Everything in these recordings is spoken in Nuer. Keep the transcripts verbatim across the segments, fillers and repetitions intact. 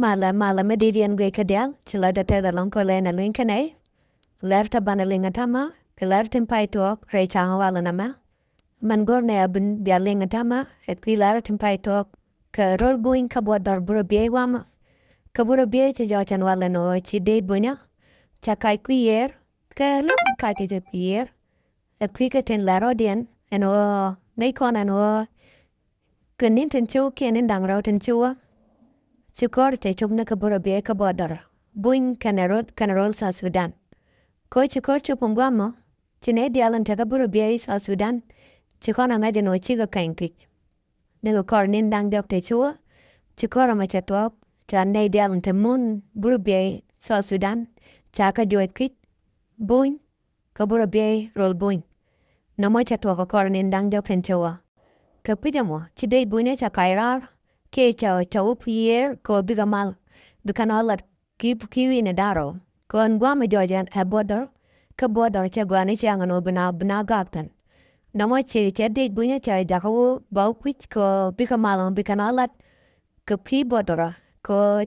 Malɛ, malɛ mi di̱t yɛn guic kä diaal, ci lɔcdä tɛth ɛlɔ̱ŋ kɔ lɛn ɛ luny kä nɛy. Lɛr tɛ banɛ liŋ ɛ täämɛ, kɛ lɛr tin pay tuɔɔk rɛy ca̱ŋ walɛ nɛmɛ. Mɛn go̱r nɛ a bin bia liŋ ɛ täämɛ, ɛ kui̱ lɛr tin pay tuɔɔk. Kɛ rol buny kä buɔt dɔr burɛ biey wamä. Kɛ burɛ biey cɛ jɔɔc ɛn walɛ nɔ ci dee bunyä. Ca kac kui̱ yiër, kɛ luk kac kɛ jɛ kui̱ yiër. Ɛ kui̱ kä tin lɛr rɔ̱diɛn, ɛn ɣöö, nɛy kɔn ɛn ɣöö, kɛ ni̱n tin ci wä kiɛ ni̱n da̱ŋ rɛw tin ci wä. Ci kɔr te cop ni kä burɛ biey kä buɔt dɔr buny kɛnɛ rol, kɛnɛ rol South Sudan. Kɔ ci kɔr cop in guamɔ, ci nɛy diaal in te kä burɛ biey South Sudan, ci kɔn a ŋa̱c ɛn ɣöö cikɛ kɛny kui̱c. Ni kɛ kɔr ni̱n da̱ŋ diɔk te ci wä, ci kɔr ɛmɔ cɛ tuɔɔk, ca nɛy diaal in te mun burɛ biey South Sudan, ca kɛ juɔc kui̱c, buny, kä burɛ biey rol buny. Nɔmɔ cɛ tuɔɔk kɛ kɔr ni̱n da̱ŋ diɔk tin ci wä. Kɛ kui̱c ɛmɔ, ci dee bunyä ca kac raar, kiɛ ca, ca wä kui̱ yiër kɛ ɣöö bikɛ mal, bikɛ nɔ lat ki̱, ki̱ wi̱i̱ni da̱ŋ rɛw. Kɛ ɣän gua̱a̱mɛ jɔɔc ɛn ɛ buɔt dɔr, kä buɔt dɔr cɛ gɔaa ni ciaŋ ɛn ɣöö bi na, bi na gaak thi̱n. Nɔmɔ ci, cɛ dee bunyä ca jakä wä ba wä kui̱c kɛ ɣöö bikɛ mal ɛmɔ bikɛ nɔ lat kɛ kui̱ buɔt dɔrä, kɛ ɣöö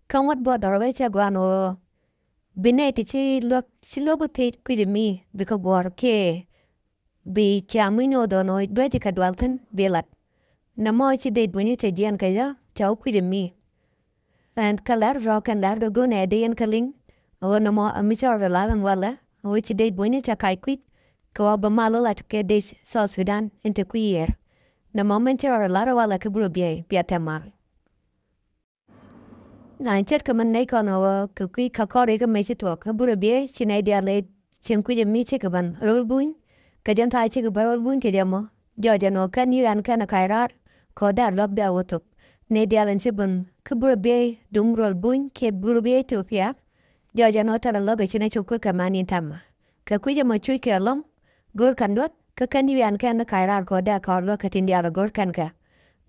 kä ŋuɔ̱t buɔt dɔrä wee cɛ gɔaa ɛn ɣöö bi nɛy ti ci luäk, ci luäk bi thiec kui̱c mi bikɛ guɔ̱ɔ̱r kiɛ bi ciaŋ mi nyuɔth ɛn ɣöö duäci kɛ dual thi̱n bi lat. Nɔmɔ ci dee bunyä cɛ jiɛɛn kɛ jɛ ca wä kui̱c mi. Ɛn kä lɛr rɔ kɛn lɛr dɔ go̱n ɛ dee yɛn kä liŋ. Ɣöö nɔmɔ a mi cɔr dɔ lar ɛn walɛ ɣöö ci dee bunyä ca kac kui̱c kɛ ɣöö bɛ mal wä lat kɛ dee South Sudan in te kui̱ yiër. Nɔmɔ min cɔr dɔ lar ɛn walɛ kä burɛ biey bia te mal. Na ce̱tkɛ min nɛy kɔn ɣöö kɛ kui̱ kä kɔr ikä mëë ci tuɔɔk kä burɛ biey ci nɛy diaal ɛ cieŋ kui̱c ɛmi cikɛ ben rol buny. Kɛ jɛn tha̱a̱ cikɛ ben rol buny kɛ jɛ mɔ. Jɔɔc ɛn ɣöö kɛn yuk ɛn kɛn ɛ kac raar kɛ ɣöö dee a luäk dee a wä thop. Nɛy diaal ɛn ci ben kä burɛ biey duŋ rol buny kiɛ burɛ biey Ethiopia. Jɔɔc ɛn ɣöö thilɛ luäk ɛ ci nɛy cop kä kɛ mani täämɛ. Kɛ kui̱c ɛmɔ cuc kɛ ɛlɔ̱ŋ go̱o̱r kɛn duɔth kä kɛn yuk ɛn kɛn ɛ kac raar kɛ ɣöö dee a kɔr luäk kɛ tin diaal ɛ go̱o̱r kɛn kɛ.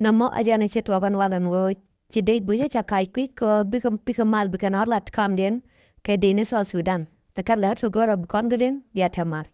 Nɔmɔ ɛ jɛn ɛ ci tuɔɔk ɛn walɛ ɛn ɣöö ci dee bunyä ca kac kui̱c kɛ ɣöö bikɛ, bikɛ mal bikɛ nɔ lat kamdiɛn kɛ dee ni South Sudan. Ɛ kä lɛr ti go̱rä bi kɔn gɛ liŋ bia te mal.